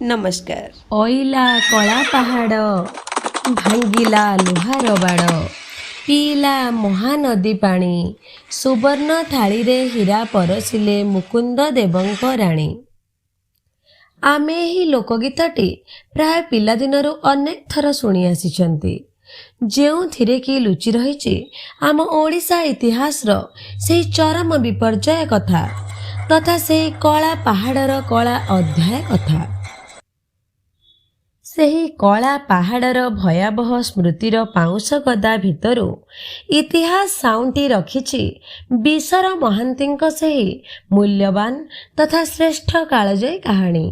ନମସ୍କାର। ଅଇଲା କଳା ପାହାଡ଼, ଭାଙ୍ଗିଲା ଲୁହାର ବାଡ଼, ପିଇଲା ମହାନଦୀ ପାଣି, ସୁବର୍ଣ୍ଣ ଥାଳିରେ ହୀରା ପରସିଲେ ମୁକୁନ୍ଦ ଦେବଙ୍କ ରାଣୀ। ଆମେ ଏହି ଲୋକଗୀତଟି ପ୍ରାୟ ପିଲାଦିନରୁ ଅନେକ ଥର ଶୁଣି ଆସିଛନ୍ତି, ଯେଉଁଥିରେ କି ଲୁଚି ରହିଛି ଆମ ଓଡ଼ିଶା ଇତିହାସର ସେହି ଚରମ ବିପର୍ଯ୍ୟୟ କଥା ତଥା ସେହି କଳା ପାହାଡ଼ର କଳା ଅଧ୍ୟାୟ କଥା। ସେହି କଳା ପାହାଡ଼ର ଭୟାବହ ସ୍ମୃତିର ପାଉଁଶ ଗଦା ଭିତରୁ ଇତିହାସ ସାଉଁଟି ରଖିଛି ବିଶର ମହାନ୍ତିଙ୍କ ସେହି ମୂଲ୍ୟବାନ ତଥା ଶ୍ରେଷ୍ଠ କାଳଜୟୀ କାହାଣୀ।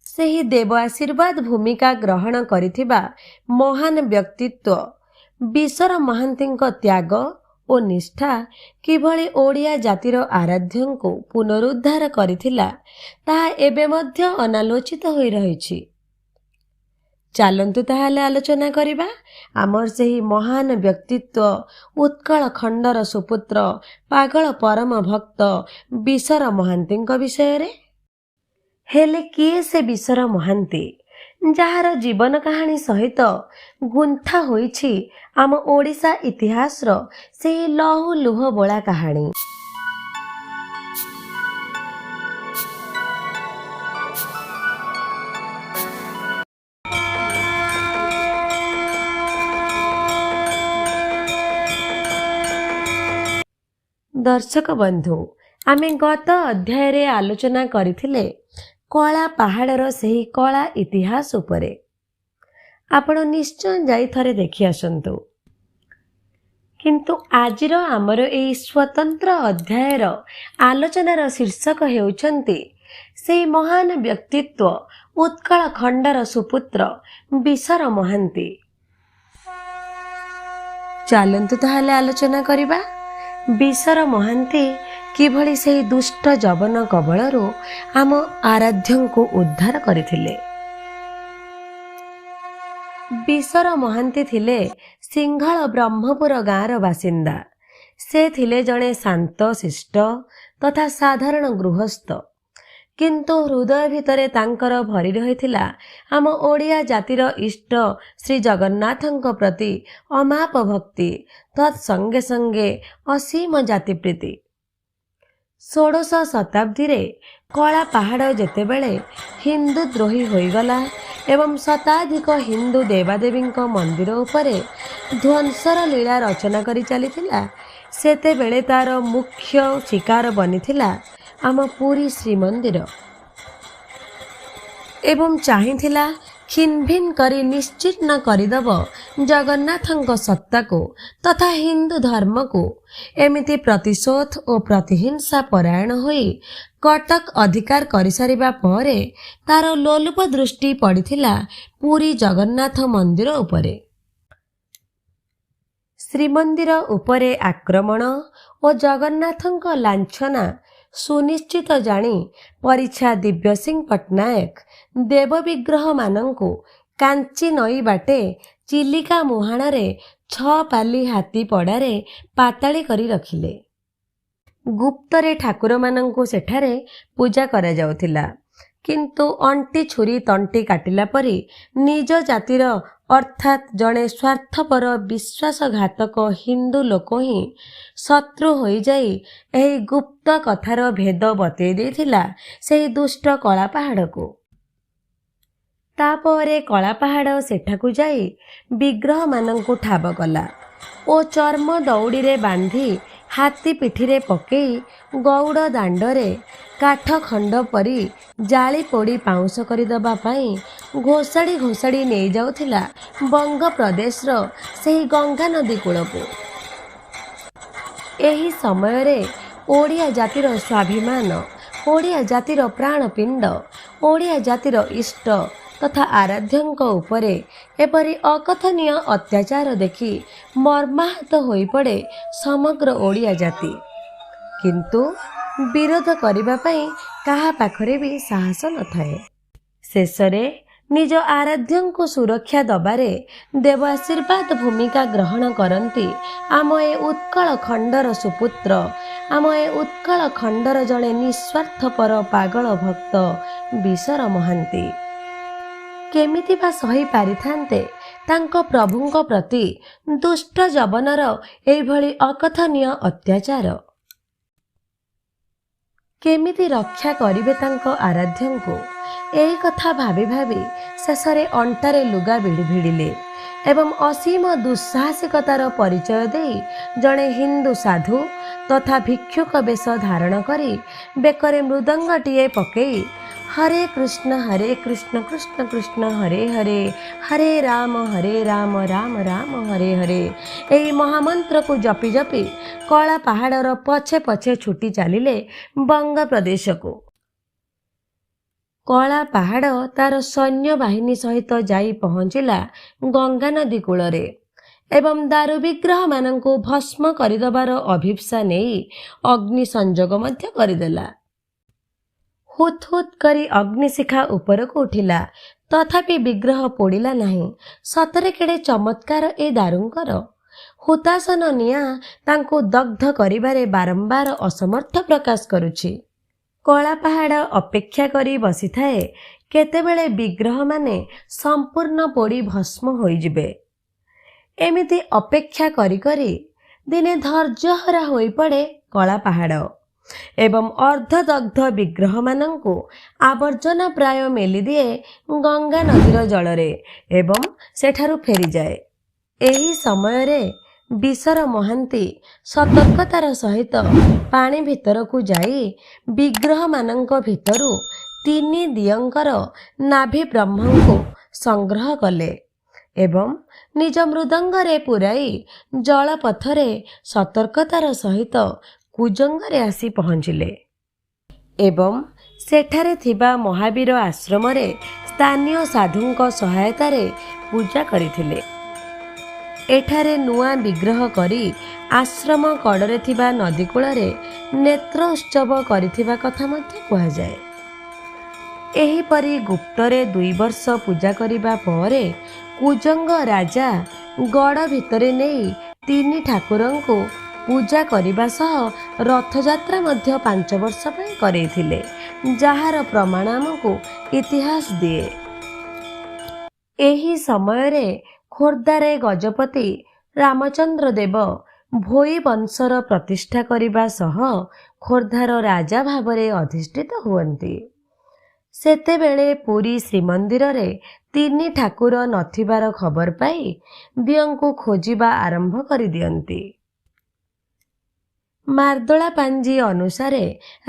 ସେହି ଦେବ ଆଶୀର୍ବାଦ ଭୂମିକା ଗ୍ରହଣ କରିଥିବା ମହାନ ବ୍ୟକ୍ତିତ୍ୱ ବିଶର ମହାନ୍ତିଙ୍କ ତ୍ୟାଗ ଓ ନିଷ୍ଠା କିଭଳି ଓଡ଼ିଆ ଜାତିର ଆରାଧ୍ୟଙ୍କୁ ପୁନରୁଦ୍ଧାର କରିଥିଲା, ତାହା ଏବେ ମଧ୍ୟ ଅନାଲୋଚିତ ହୋଇ ରହିଛି। ଚାଲନ୍ତୁ ତାହେଲେ ଆଲୋଚନା କରିବା ଆମର ସେହି ମହାନ ବ୍ୟକ୍ତିତ୍ୱ, ଉତ୍କଳ ଖଣ୍ଡର ସୁପୁତ୍ର, ପାଗଳ ପରମ ଭକ୍ତ ବିଶର ମହାନ୍ତିଙ୍କ ବିଷୟରେ। ହେଲେ କିଏ ସେ ବିଶର ମହାନ୍ତି, ଯାହାର ଜୀବନ କାହାଣୀ ସହିତ ଗୁନ୍ଥା ହୋଇଛି ଆମ ଓଡ଼ିଶା ଇତିହାସର ସେହି ଲହୁ ଲୁହ ବୋଳା କାହାଣୀ? ଦର୍ଶକ ବନ୍ଧୁ, ଆମେ ଗତ ଅଧ୍ୟାୟରେ ଆଲୋଚନା କରିଥିଲେ କଳା ପାହାଡ଼ର ସେହି କଳା ଇତିହାସ ଉପରେ। ଆପଣ ନିଶ୍ଚୟ ଯାଇ ଥରେ ଦେଖି ଆସନ୍ତୁ। କିନ୍ତୁ ଆଜିର ଆମର ଏହି ସ୍ୱତନ୍ତ୍ର ଅଧ୍ୟାୟର ଆଲୋଚନାର ଶୀର୍ଷକ ହେଉଛନ୍ତି ସେହି ମହାନ ବ୍ୟକ୍ତିତ୍ୱ, ଉତ୍କଳ ଖଣ୍ଡର ସୁପୁତ୍ର ବିଶର ମହାନ୍ତି। ଚାଲନ୍ତୁ ତାହେଲେ ଆଲୋଚନା କରିବା ବିଶର ମହାନ୍ତି କିଭଳି ସେହି ଦୁଷ୍ଟ ଯବନ କବଳରୁ ଆମ ଆରାଧ୍ୟଙ୍କୁ ଉଦ୍ଧାର କରିଥିଲେ। ବିଶର ମହାନ୍ତି ଥିଲେ ସିଂହଳ ବ୍ରହ୍ମପୁର ଗାଁର ବାସିନ୍ଦା। ସେ ଥିଲେ ଜଣେ ଶାନ୍ତ ଶିଷ୍ଟ ତଥା ସାଧାରଣ ଗୃହସ୍ଥ, କିନ୍ତୁ ହୃଦୟ ଭିତରେ ତାଙ୍କର ଭରି ରହିଥିଲା ଆମ ଓଡ଼ିଆ ଜାତିର ଇଷ୍ଟ ଶ୍ରୀ ଜଗନ୍ନାଥଙ୍କ ପ୍ରତି ଅମାପ ଭକ୍ତି, ତତ୍ ସଙ୍ଗେ ସଙ୍ଗେ ଅସୀମ ଜାତିପ୍ରୀତି। ଷୋଡ଼ଶ ଶତାବ୍ଦୀରେ କଳା ପାହାଡ଼ ଯେତେବେଳେ ହିନ୍ଦୁ ଦ୍ରୋହୀ ହୋଇଗଲା ଏବଂ ଶତାଧିକ ହିନ୍ଦୁ ଦେବାଦେବୀଙ୍କ ମନ୍ଦିର ଉପରେ ଧ୍ୱଂସର ଲୀଳା ରଚନା କରି ଚାଲିଥିଲା, ସେତେବେଳେ ତାର ମୁଖ୍ୟ ଶିକାର ବନିଥିଲା ଆମ ପୁରୀ ଶ୍ରୀମନ୍ଦିର ଏବଂ ଚାହିଁଥିଲା ଖିନଭିନ କରି ନିଶ୍ଚିହ୍ନ କରିଦେବ ଜଗନ୍ନାଥଙ୍କ ସତ୍ତାକୁ ତଥା ହିନ୍ଦୁ ଧର୍ମକୁ। ଏମିତି ପ୍ରତିଶୋଧ ଓ ପ୍ରତିହିଂସା ପରାୟଣ ହୋଇ କଟକ ଅଧିକାର କରିସାରିବା ପରେ ତାର ଲୋଲୁପ ଦୃଷ୍ଟି ପଡ଼ିଥିଲା ପୁରୀ ଜଗନ୍ନାଥ ମନ୍ଦିର ଉପରେ। ଶ୍ରୀମନ୍ଦିର ଉପରେ ଆକ୍ରମଣ ଓ ଜଗନ୍ନାଥଙ୍କ ଲାଞ୍ଛନା ସୁନିଶ୍ଚିତ ଜାଣି ପରିଛା ଦିବ୍ୟସିଂହ ପଟ୍ଟନାୟକ ଦେବବିଗ୍ରହମାନଙ୍କୁ କାଞ୍ଚି ନଈ ବାଟେ ଚିଲିକା ମୁହାଣରେ 6 ପାଲି ହାତୀ ପଡ଼ାରେ ପାତାଳି କରି ରଖିଲେ। ଗୁପ୍ତରେ ଠାକୁରମାନଙ୍କୁ ସେଠାରେ ପୂଜା କରାଯାଉଥିଲା, କିନ୍ତୁ ଅଣ୍ଟି ଛୁରୀ ତଣ୍ଟି କାଟିଲା ପରି ନିଜ ଜାତିର, ଅର୍ଥାତ୍ ଜଣେ ସ୍ୱାର୍ଥପର ବିଶ୍ୱାସଘାତକ ହିନ୍ଦୁ ଲୋକ ହିଁ ଶତ୍ରୁ ହୋଇଯାଇ ଏହି ଗୁପ୍ତ କଥାର ଭେଦ ବତେଇ ଦେଇଥିଲା ସେହି ଦୁଷ୍ଟ କଳାପାହାଡ଼କୁ। ତାପରେ କଳାପାହାଡ଼ ସେଠାକୁ ଯାଇ ବିଗ୍ରହମାନଙ୍କୁ ଠାବ କଲା ଓ ଚର୍ମ ଦଉଡ଼ିରେ ବାନ୍ଧି ହାତୀ ପିଠିରେ ପକେଇ ଗଉଡ଼ ଦାଣ୍ଡରେ କାଠ ଖଣ୍ଡ ପରି ଜାଳି ପୋଡ଼ି ପାଉଁଶ କରିଦେବା ପାଇଁ ଘୋଷାଡ଼ି ଘୋଷାଡ଼ି ନେଇଯାଉଥିଲା ବଙ୍ଗ ପ୍ରଦେଶର ସେହି ଗଙ୍ଗା ନଦୀ କୂଳକୁ। ଏହି ସମୟରେ ଓଡ଼ିଆ ଜାତିର ସ୍ୱାଭିମାନ, ଓଡ଼ିଆ ଜାତିର ପ୍ରାଣପିଣ୍ଡ, ଓଡ଼ିଆ ଜାତିର ଇଷ୍ଟ ତଥା ଆରାଧ୍ୟଙ୍କ ଉପରେ ଏପରି ଅକଥନୀୟ ଅତ୍ୟାଚାର ଦେଖି ମର୍ମାହତ ହୋଇପଡ଼େ ସମଗ୍ର ଓଡ଼ିଆ ଜାତି। କିନ୍ତୁ ବିରୋଧ କରିବା ପାଇଁ କାହା ପାଖରେ ବି ସାହସ ନଥାଏ। ଶେଷରେ ନିଜ ଆରାଧ୍ୟଙ୍କୁ ସୁରକ୍ଷା ଦବାରେ ଦେବ ଆଶୀର୍ବାଦ ଭୂମିକା ଗ୍ରହଣ କରନ୍ତି ଆମ ଏ ଉତ୍କଳ ଖଣ୍ଡର ସୁପୁତ୍ର, ଆମ ଏ ଉତ୍କଳ ଖଣ୍ଡର ଜଣେ ନିସ୍ୱାର୍ଥପର ପାଗଳ ଭକ୍ତ ବିଶର ମହାନ୍ତି। କେମିତି ବା ସହି ପାରିଥାନ୍ତେ ତାଙ୍କ ପ୍ରଭୁଙ୍କ ପ୍ରତି ଦୁଷ୍ଟ ଯବନର ଏଇଭଳି ଅକଥନୀୟ ଅତ୍ୟାଚାର? କେମିତି ରକ୍ଷା କରିବେ ତାଙ୍କ ଆରାଧ୍ୟଙ୍କୁ, ଏଇ କଥା ଭାବି ଭାବି ଶେଷରେ ଅଣ୍ଟାରେ ଲୁଗା ଭିଡ଼ି ଭିଡ଼ିଲେ ଏବଂ ଅସୀମ ଦୁଃସାହସିକତାର ପରିଚୟ ଦେଇ ଜଣେ ହିନ୍ଦୁ ସାଧୁ ତଥା ଭିକ୍ଷୁକ ବେଶ ଧାରଣ କରି ବେକରେ ମୃଦଙ୍ଗଟିଏ ପକେଇ ହରେ କୃଷ୍ଣ ହରେ କୃଷ୍ଣ କୃଷ୍ଣ କୃଷ୍ଣ ହରେ ହରେ, ହରେ ରାମ ହରେ ରାମ ରାମ ରାମ ହରେ ହରେ, ଏହି ମହାମନ୍ତ୍ରକୁ ଜପି ଜପି କଳା ପାହାଡ଼ର ପଛେ ପଛେ ଛୁଟି ଚାଲିଲେ ବଙ୍ଗ ପ୍ରଦେଶକୁ। କଳା ପାହାଡ଼ ତାର ସୈନ୍ୟବାହିନୀ ସହିତ ଯାଇ ପହଞ୍ଚିଲା ଗଙ୍ଗାନଦୀ କୂଳରେ ଏବଂ ଦାରୁ ବିଗ୍ରହମାନଙ୍କୁ ଭସ୍ମ କରିଦେବାର ଅଭୀପ୍ସା ନେଇ ଅଗ୍ନି ସଂଯୋଗ ମଧ୍ୟ କରିଦେଲା। ହୁତ୍ ହୁତ୍ କରି ଅଗ୍ନିଶିଖା ଉପରକୁ ଉଠିଲା, ତଥାପି ବିଗ୍ରହ ପୋଡ଼ିଲା ନାହିଁ। ସତରେ କେଡ଼େ ଚମତ୍କାର ଏ ଦାରୁଙ୍କର! ହୁତାସନ ନିଆଁ ତାଙ୍କୁ ଦଗ୍ଧ କରିବାରେ ବାରମ୍ବାର ଅସମର୍ଥ ପ୍ରକାଶ କରୁଛି। କଳାପାହାଡ଼ ଅପେକ୍ଷା କରି ବସିଥାଏ କେତେବେଳେ ବିଗ୍ରହମାନେ ସମ୍ପୂର୍ଣ୍ଣ ପୋଡ଼ି ଭସ୍ମ ହୋଇଯିବେ। ଏମିତି ଅପେକ୍ଷା କରି କରି ଦିନେ ଧୈର୍ଯ୍ୟହରା ହୋଇପଡ଼େ କଳାପାହାଡ଼ ଏବଂ ଅର୍ଦ୍ଧଦଗ୍ଧ ବିଗ୍ରହମାନଙ୍କୁ ଆବର୍ଜନା ପ୍ରାୟ ମେଲିଦିଏ ଗଙ୍ଗା ନଦୀର ଜଳରେ ଏବଂ ସେଠାରୁ ଫେରିଯାଏ। ଏହି ସମୟରେ ବିଶର ମହାନ୍ତି ସତର୍କତାର ସହିତ ପାଣି ଭିତରକୁ ଯାଇ ବିଗ୍ରହମାନଙ୍କ ଭିତରୁ ତିନି ଦିଅଁଙ୍କର ନାଭି ବ୍ରହ୍ମଙ୍କୁ ସଂଗ୍ରହ କଲେ ଏବଂ ନିଜ ମୃଦଙ୍ଗରେ ପୂରାଇ ଜଳପଥରେ ସତର୍କତାର ସହିତ କୁଜଙ୍ଗରେ ଆସି ପହଞ୍ଚିଲେ ଏବଂ ସେଠାରେ ଥିବା ମହାବୀର ଆଶ୍ରମରେ ସ୍ଥାନୀୟ ସାଧୁଙ୍କ ସହାୟତାରେ ପୂଜା କରିଥିଲେ। ଏଠାରେ ନୂଆ ବିଗ୍ରହ କରି ଆଶ୍ରମ କଡ଼ରେ ଥିବା ନଦୀ କୂଳରେ ନେତ୍ର ଉତ୍ସବ କରିଥିବା କଥା ମଧ୍ୟ କୁହାଯାଏ। ଏହିପରି ଗୁପ୍ତରେ 2 ବର୍ଷ ପୂଜା କରିବା ପରେ କୁଜଙ୍ଗ ରାଜା ଗଡ଼ ଭିତରେ ନେଇ ତିନି ଠାକୁରଙ୍କୁ ପୂଜା କରିବା ସହ ରଥଯାତ୍ରା ମଧ୍ୟ 5 ବର୍ଷ ପାଇଁ କରେଇଥିଲେ, ଯାହାର ପ୍ରମାଣ ଆମକୁ ଇତିହାସ ଦିଏ। ଏହି ସମୟରେ ଖୋର୍ଦ୍ଧାରେ ଗଜପତି ରାମଚନ୍ଦ୍ର ଦେବ ଭୋଇ ବଂଶର ପ୍ରତିଷ୍ଠା କରିବା ସହ ଖୋର୍ଦ୍ଧାର ରାଜା ଭାବରେ ଅଧିଷ୍ଠିତ ହୁଅନ୍ତି। ସେତେବେଳେ ପୁରୀ ଶ୍ରୀମନ୍ଦିରରେ ତିନି ଠାକୁର ନଥିବାର ଖବର ପାଇ ଦିଅଁଙ୍କୁ ଖୋଜିବା ଆରମ୍ଭ କରିଦିଅନ୍ତି। ମାର୍ଦଳା ପାଞ୍ଜି ଅନୁସାରେ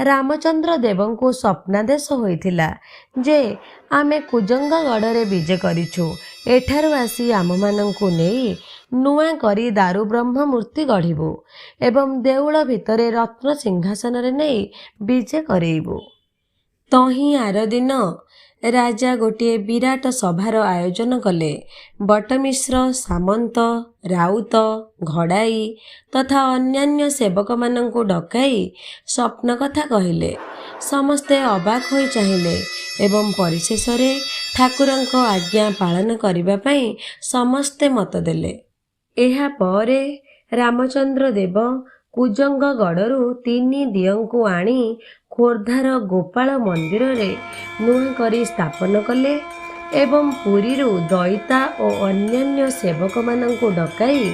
ରାମଚନ୍ଦ୍ର ଦେବଙ୍କୁ ସ୍ୱପ୍ନାଦେଶ ହୋଇଥିଲା ଯେ ଆମେ କୁଜଙ୍ଗଗଡ଼ରେ ବିଜେ କରିଛୁ, ଏଠାରୁ ଆସି ଆମମାନଙ୍କୁ ନେଇ ନୂଆ କରି ଦାରୁବ୍ରହ୍ମ ମୂର୍ତ୍ତି ଗଢ଼ିବୁ ଏବଂ ଦେଉଳ ଭିତରେ ରତ୍ନ ସିଂହାସନରେ ନେଇ ବିଜେ କରେଇବୁ। ତହିଁ ଆରଦିନ ରାଜା ଗୋଟିଏ ବିରାଟ ସଭାର ଆୟୋଜନ କଲେ। ବଟମିଶ୍ର, ସାମନ୍ତ, ରାଉତ, ଘଡ଼ାଇ ତଥା ଅନ୍ୟାନ୍ୟ ସେବକମାନଙ୍କୁ ଡକାଇ ସ୍ୱପ୍ନ କଥା କହିଲେ। ସମସ୍ତେ ଅବାକ୍ ହୋଇ ଚାହିଁଲେ ଏବଂ ପରିଶେଷରେ ଠାକୁରଙ୍କ ଆଜ୍ଞା ପାଳନ କରିବା ପାଇଁ ସମସ୍ତେ ମତ ଦେଲେ। ଏହାପରେ ରାମଚନ୍ଦ୍ର ଦେବ କୁଜଙ୍ଗଗଡ଼ରୁ ତିନି ଦିଅଁଙ୍କୁ ଆଣି ଖୋର୍ଦ୍ଧାର ଗୋପାଳ ମନ୍ଦିରରେ ନୂଆ କରି ସ୍ଥାପନ କଲେ ଏବଂ ପୁରୀରୁ ଦଇତା ଓ ଅନ୍ୟାନ୍ୟ ସେବକମାନଙ୍କୁ ଡକାଇ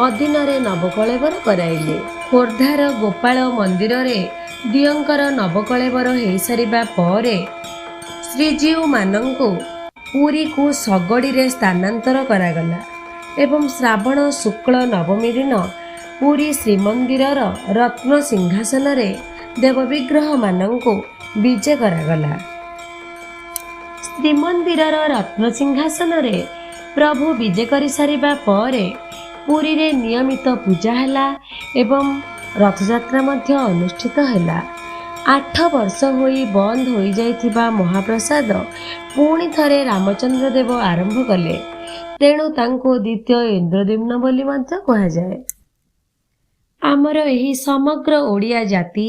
ଅଦିନରେ ନବକଳେବର କରାଇଲେ। ଖୋର୍ଦ୍ଧାର ଗୋପାଳ ମନ୍ଦିରରେ ଦିଅଁଙ୍କର ନବକଳେବର ହୋଇସାରିବା ପରେ ଶ୍ରୀଜୀଉମାନଙ୍କୁ ପୁରୀକୁ ଶଗଡ଼ିରେ ସ୍ଥାନାନ୍ତର କରାଗଲା ଏବଂ ଶ୍ରାବଣ ଶୁକ୍ଳ ନବମୀ ଦିନ ପୁରୀ ଶ୍ରୀମନ୍ଦିରର ରତ୍ନ ସିଂହାସନରେ ଦେବବିଗ୍ରହମାନଙ୍କୁ ବିଜେ କରାଗଲା। ଶ୍ରୀମନ୍ଦିରର ରତ୍ନସିଂହାସନରେ ପ୍ରଭୁ ବିଜେ କରିସାରିବା ପରେ ପୁରୀରେ ନିୟମିତ ପୂଜା ହେଲା ଏବଂ ରଥଯାତ୍ରା ମଧ୍ୟ ଅନୁଷ୍ଠିତ ହେଲା। 8 ବର୍ଷ ହୋଇ ବନ୍ଦ ହୋଇଯାଇଥିବା ମହାପ୍ରସାଦ ପୁଣି ଥରେ ରାମଚନ୍ଦ୍ର ଦେବ ଆରମ୍ଭ କଲେ। ତେଣୁ ତାଙ୍କୁ ଦ୍ୱିତୀୟ ଇନ୍ଦ୍ରଦ୍ୟୁମ୍ନ ବୋଲି ମଧ୍ୟ କୁହାଯାଏ। ଆମର ଏହି ସମଗ୍ର ଓଡ଼ିଆ ଜାତି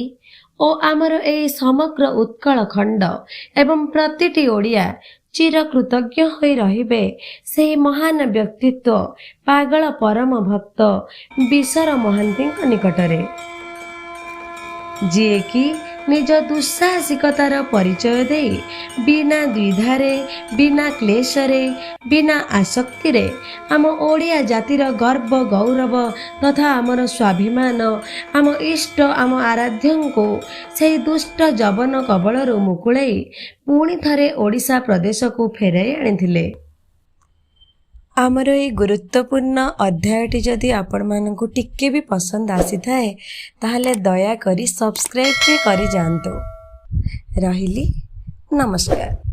ଓ ଆମର ଏହି ସମଗ୍ର ଉତ୍କଳ ଖଣ୍ଡ ଏବଂ ପ୍ରତିଟି ଓଡ଼ିଆ ଚିରକୃତଜ୍ଞ ହୋଇ ରହିବେ ସେହି ମହାନ ବ୍ୟକ୍ତିତ୍ୱ ପାଗଳ ପରମ ଭକ୍ତ ବିଶର ମହାନ୍ତିଙ୍କ ନିକଟରେ, ଯିଏକି ନିଜ ଦୁଃସାହସିକତାର ପରିଚୟ ଦେଇ ବିନା ଦ୍ୱିଧାରେ, ବିନା କ୍ଲେଶରେ, ବିନା ଆସକ୍ତିରେ ଆମ ଓଡ଼ିଆ ଜାତିର ଗର୍ବ ଗୌରବ ତଥା ଆମର ସ୍ୱାଭିମାନ, ଆମ ଇଷ୍ଟ, ଆମ ଆରାଧ୍ୟଙ୍କୁ ସେହି ଦୁଷ୍ଟ ଯବନ କବଳରୁ ମୁକୁଳାଇ ପୁଣି ଥରେ ଓଡ଼ିଶା ପ୍ରଦେଶକୁ ଫେରାଇ ଆଣିଥିଲେ। ଆମର ଏଇ ଗୁରୁତ୍ୱପୂର୍ଣ୍ଣ ଅଧ୍ୟାୟଟି ଯଦି ଆପଣମାନଙ୍କୁ ଟିକେ ବି ପସନ୍ଦ ଆସିଥାଏ, ତାହେଲେ ଦୟାକରି ସବସ୍କ୍ରାଇବ୍ ବି କରିଯାଆନ୍ତୁ। ରହିଲି, ନମସ୍କାର।